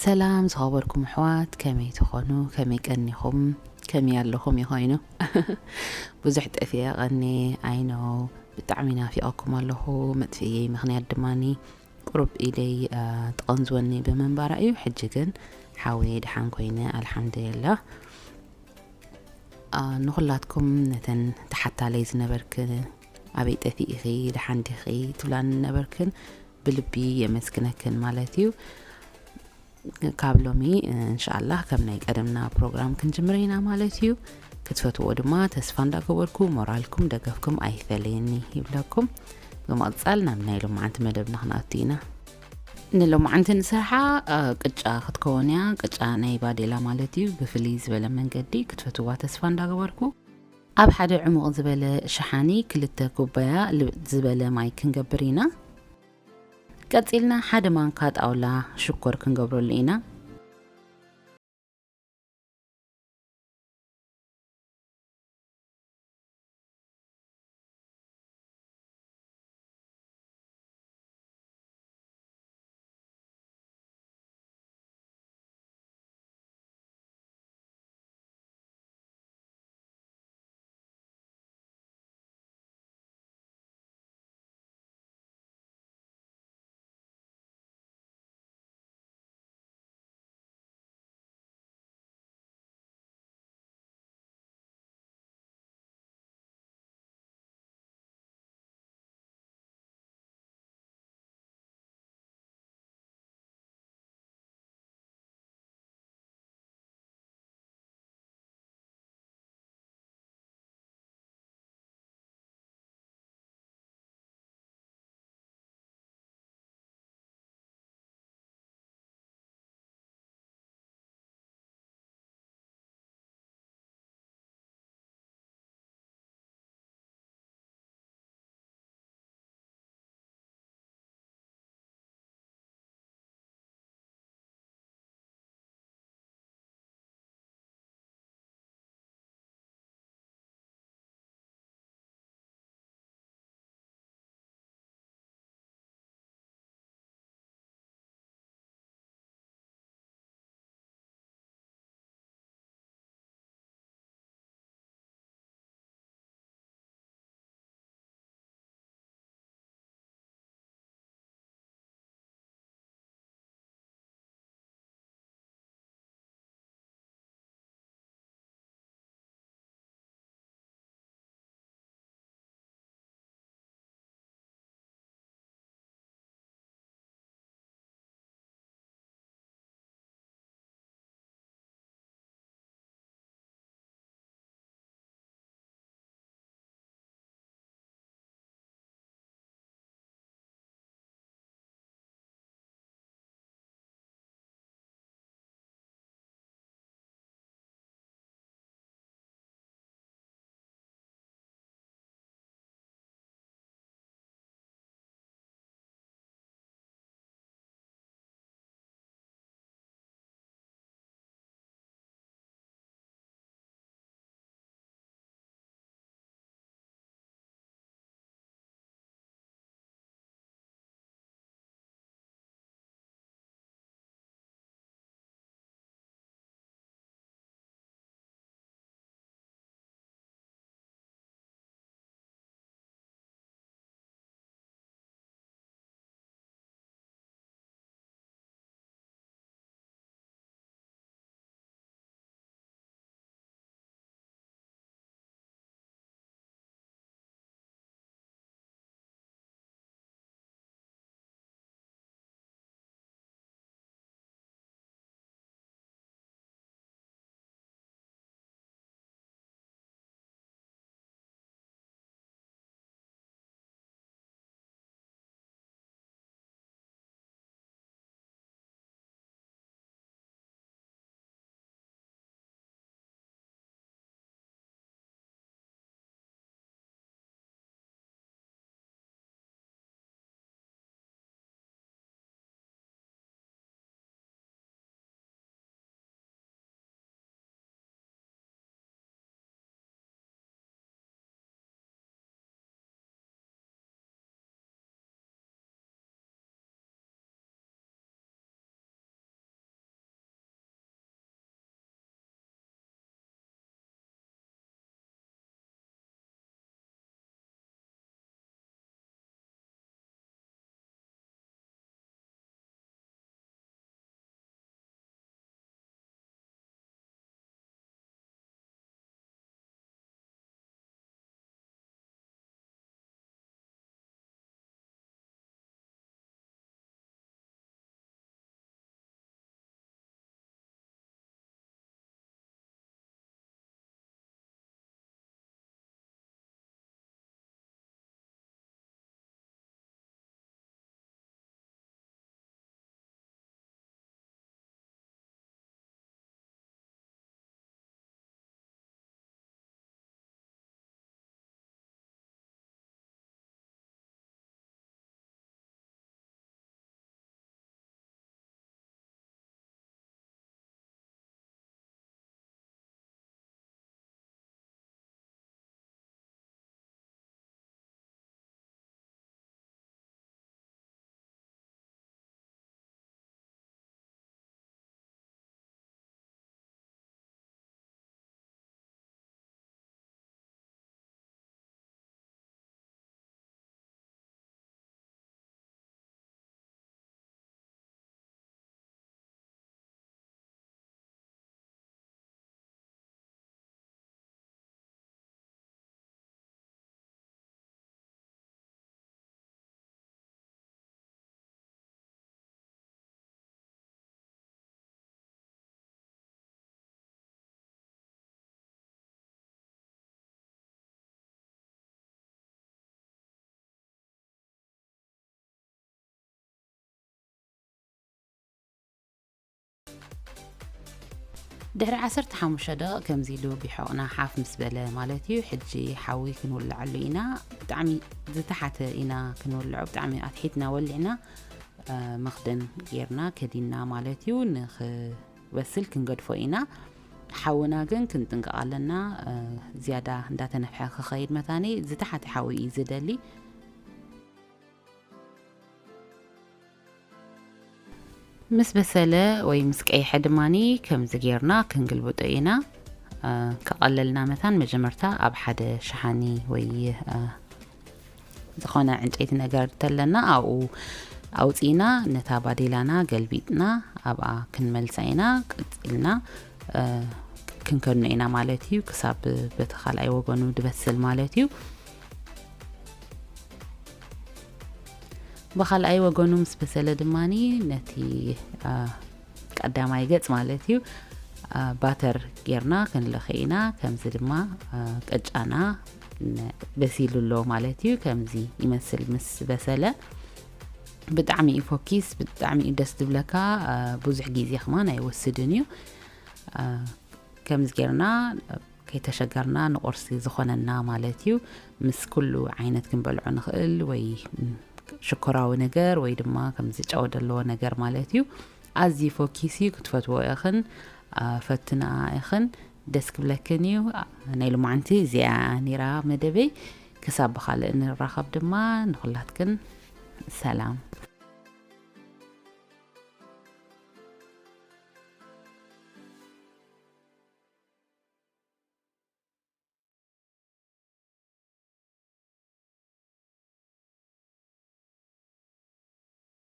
ሰላም ዝኸበርኩም ኣሕዋት፣ ከመይ ትኾኑ? ከመይ ቀኒኹም? ከመይ ኣለኹም ይኾይኑ? ብዙሕ ጠፊኤ ቀኒ፣ I know፣ ብጣዕሚ ናፊቐኩም ኣለኹ። መጥፍእየይ ምኽንያት ድማኒ ቁሩብ ኢደይ፣ አ፣ ትቐንዝወኒ ብምንባራ እዩ። ሕጂ ግን ሓወየ ደሓን ኮይነ፣ ኣልሓምዱሊላህ። አ፣ ንኹላትኩም ነተን ተሓታለይ ዝነበርክን፣ ኣበይ ጠፊእኺ፣ ደሓን ዲኺ ትብላኒ ነበርክን፣ ብልቢ የመስግነክን ማለት እዩ። ካብ ሎሚ፣ እንሻኣላህ፣ ከም ናይ ቀደምና ፕሮግራም ክንጅምር ኢና ማለት እዩ። ክትፈትዎ ድማ ተስፋ እንዳገበርኩ፣ ሞራልኩም፣ ደገፍኩም ኣይፈለየኒ ይብለኩም። ብምቕጻል ናብ ናይ ሎማዓንቲ መደብና ክንኣቱ ኢና። ንሎማዓንቲ ንሰርሓ፣ አ፣ ቅጫ ክትከውን እያ። ቅጫ ናይ ባዴላ ማለት እዩ። ብፍልይ ዝበለ መንገዲ ክትፈትዋ ተስፋ እንዳገበርኩ፣ ኣብ ሓደ ዕሙቕ ዝበለ ሸሓኒ ክልተ ኩባያ ልብጥ ዝበለ ማይ ክንገብር ኢና። ቀጺልና ሓደ ማንካ ጣውላ ሽኮር ክንገብረሉ ኢና። ድሕሪ ዓሰርተ ሓሙሽተ ደቂቕ ከምዚ ኢሉ ብሕቕና ሓፍ ምስ በለ ማለት እዩ። ሕጂ ሓዊ ክንውልዐሉ ኢና። ብጣዕሚ ዝተሓተ ኢና ክንውልዖ፣ ብጣዕሚ ኣትሒትና ወሊዕና፣ እ፣ መኽደን ጌርና ከዲና ማለት እዩ። ንኽበስል ክንገድፎ ኢና። ሓውና ግን ክንጥንቀቕ ኣለና። እ፣ ዝያዳ እንዳተነፍሐ ክኸይድ መታኒ ዝተሓተ ሓዊ እዩ ዝደሊ። ምስ በሰለ ወይ ምስ ቀይሐ ድማኒ ከምዚ ጌርና ክንግልብጦ ኢና። እ፣ ከቐለልና መታን መጀመርታ ኣብ ሓደ ሸሓኒ ወይ፣ እ፣ ዝኾነ ዕንጨይቲ ነገር ተለና ኣብኡ ኣውፂእና ነታ ባዴላና ገልቢጥና ኣብኣ ክንመልሳ ኢና። ቀፂልና፣ እ፣ ክንከድኖ ኢና ማለት እዩ። ክሳብ በቲ ካልኣይ ወገኑ ድበስል ማለት እዩ። ብኻልኣይ ወገኑ ምስ በሰለ ድማኒ ነቲ፣ እ፣ ቀዳማይ ገጽ ማለት እዩ፣ እ፣ ባተር ጌርና ክንልኸ ኢና። ከምዚ ድማ፣ እ፣ ቅጫና ን-፣ በሲሉ ኣሎ ማለት እዩ። ከምዚ ይመስል ምስ በሰለ። ብጣዕሚ እዩ ፎኪስ፣ ብጣዕሚ እዩ ደስ ዝብለካ። እ፣ ብዙሕ ግዜ ከማን ኣይወስድን እዩ። እ፣ ከምዚ ጌርና፣ እ፣ ከይተሸገርና ንቁርሲ ዝኾነና ማለት እዩ። ምስ ኩሉ ዓይነት ክንበልዖ ንኽእል ወይ፣ ም፣ ሽኮራዊ ነገር ወይ ድማ ከምዚ ጨው ዘለዎ ነገር ማለት እዩ። ኣዝዩ ፎኪስ እዩ፣ ክትፈትዎ ኢኽን፣ ኣ፣ ፈትንኣ ኢኽን፣ ደስ ክብለክን እዩ። ኣ፣ ናይ ሎማዓንቲ እዚኣ ነይራ መደበይ። ክሳብ ብኻልእ ንራኸብ ድማ ንኹላትክን ሰላም።